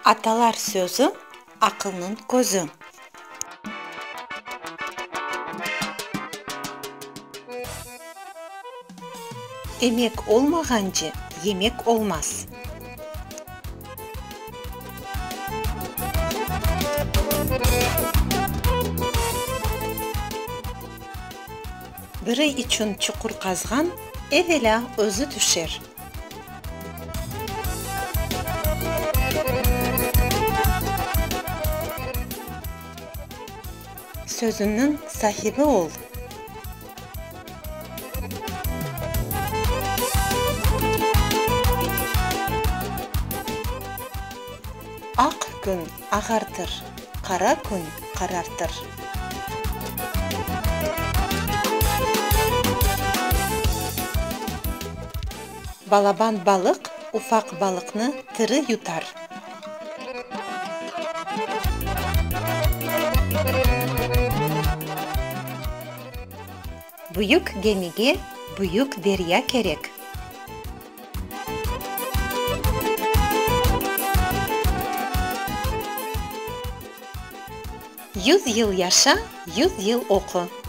Atalar sözü, aqılnıñ közü. Emek olmağance, yemek olmaz. Biri içün çuqur qazğan, evelâ özü tüşer. Sözüñniñ sahibi ol. Aq kün ağartır, qara kün qarartır. Balaban balıq ufaq balıqnı tiri yutar. Büyük gemige büyük derya kerek. Yüz yıl yaşa, yüz yıl oqu.